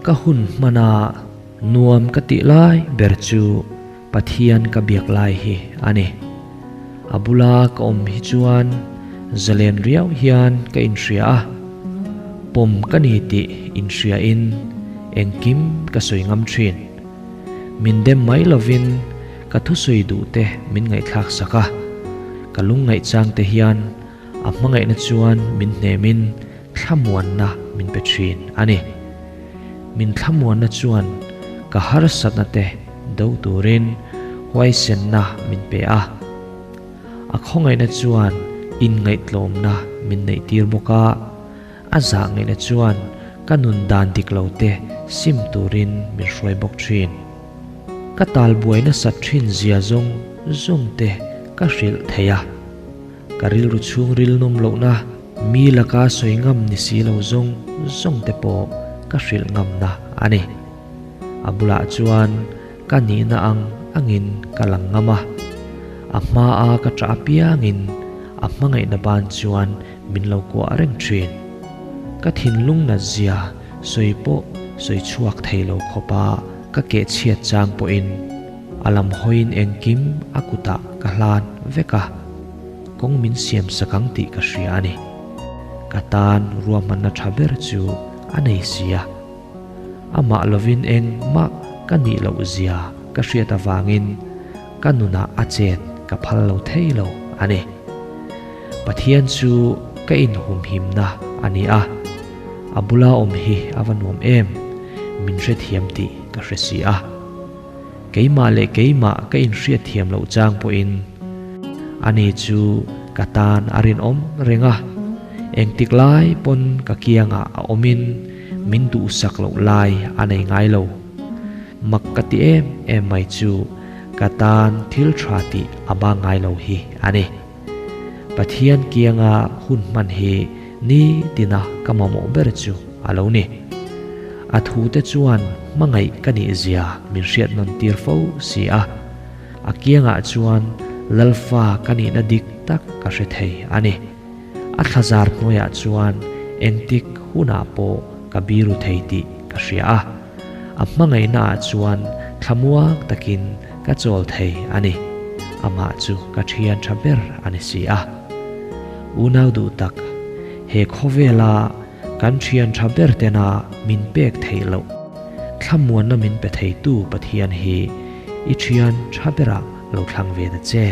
Ka hun hmana nuam ka tih lai ber chu Pathian ka biak lai hi a ni. A bula ka awm hi chuan zalen riau hian ka inhria a, pawm ka ni tih inhriain engkim ka sawi ngam thin. Min dem mai lovin ka thusawi duh te min ngaihthlak sak a, ka lungngaih chang te hian a hmangaihna chuan min hnemin thlamuanna min pe thin a ni. Min thlamuanna chuan ka harsatna te do turin huaisenna min pe a. A khawngaihna chuan inngaihtlawmna min neihtir bawk a, a zahngaihna chuan ka nun dan dik lo te sim turin min hruai bawk thin. Ka talbuai nasat thin zia zawng zawng te ka hrilh thei a. Ka rilru chhungril nawm lohna mi laka sawi ngam ni si lo zawng zawng te pawh ka hrilh ngamna a ni. A bulah chuan ka nihna ang angin ka lang ngam a, a hmaa ka ṭah apiangin a hmangaihna ban chuan min lo kuah reng ṭhin. Ka thinlung natzia sawi pawh sawi chhuak thei lo khawpa ka kehchhiat chang pawhin A lam hawiin engkim a kutah ka hlan vek a, kawng min siam sak ang tih ka hria a ni. Ka tan ruahmanna tha ber chu a nei si a. Amah lovin engmah ka nih loh zia ka hriat avangin ka nunah a chet ka phal lo thei lo a ni. Pathian chu ka inhumhimna a ni a, a bula awm hi a va nuam em, min hrethiam tih ka hre si a. Keimah leh keimah ka inhriat thiam loh chang pawhin ani chu ka tan a rinawm reng a, engtik lai pawn ka kiangah a awmin min duhsak loh lai a nei ngai lo. Mak ka ti em em mai chu ka tan thil tha tih a bang ngai lo hi a ni. Pathian kianga hun hman hi ni tina ka mamawh ber chu a lo ni. A thute chuan hmangaih ka nih zia min hriat nawn tir fo si a. A kiangah chuan Lalfa ka nihna dik tak ka hre thei a ni. A thlazar hnuaiah chuan engtik hunah pawh ka biru thei tih ka hria a. A hmangaihnaah chuan thlamuang takin ka chawl thei a ni. Amah chu ka thian tha ber a ni si a. Unau duh tak, he khawvela kan thian tha ber tena min pek theih loh, thlamuanna min pe theitu Pathian hi i thian tha berah lo thlang ve ta che.